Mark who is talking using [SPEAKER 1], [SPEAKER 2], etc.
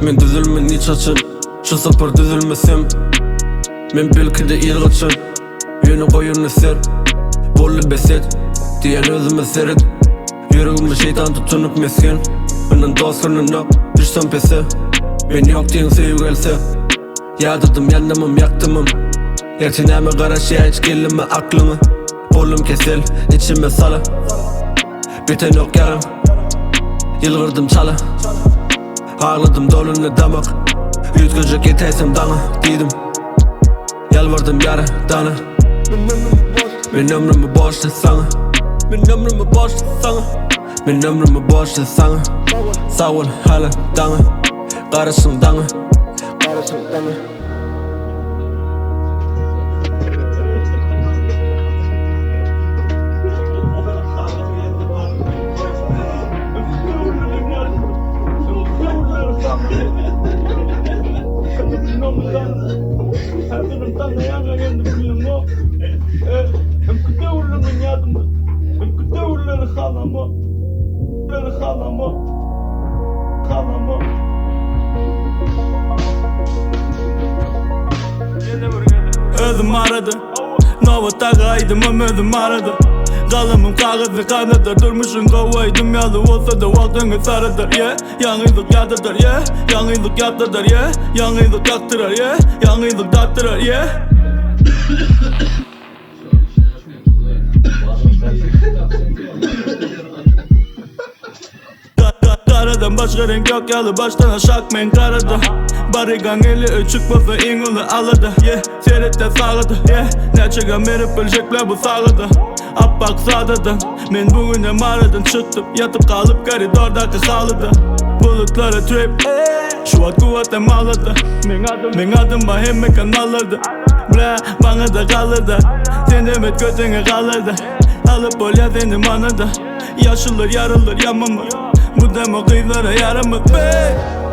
[SPEAKER 1] Men düzülmen hiç haçan Şu sapar düzülmesem Men belki-de ir gaçan Ýöne goýun öser Boldy bes et Diýen özüme seret Ýüregime şeýtan tutunyp mesgen Ynan dost görnenok Düşsem pese Men ýok diýen söýgi gelse Ýadadym ýandymam ýakdymam Ertir näme garaşýar hiç geldimi aklyňa Boldum kesel içime sala Bitenok ýaram Ýylgyrdym çala Agladym dolundy damak Üýtgejek ýetäýsem daňa Diýdim Ýalbardym ýara dana Men ömrümi borçly saňa Men ömrümi borçly saňa Men ömrümi borçly saňa Sag bol hala daňa Garaşyň daňa Garaşyň daňa.
[SPEAKER 2] Özüm arada Nobatdaky aýdymym özüm arada Galamym kagyzy ganadar Durmuşyň gowy aýdym ýaly bolsa-da wagt öňe saradar Yeah Ýalňyzlyk ýadadar yeah Ýalňyzlyk ýatladar yeah Ýalňyzlyk ýakdyrar yeah Ýalňyzlyk datdyrar yeah. Garadan başga reňk ýok ýaly başdan aşak men garada Barygaň eli öçük bolsa iň uly alada Yeah seretde sagada yeah Näçe gam berip biljekler bu sagada Appak sadadan Men bu günem aradan çykdym Ýatyp galyp koridordaky halyda Bulutlara trip Şu wagt Guatemalada Meň adym bar hemme kanallarda Bla maňada galarda Sen emet göteňe galarda Alyp bolýar seni manada Ýaşyllar ýarylar ýamamaz Bu demo gyzlara ýaramaz Beý!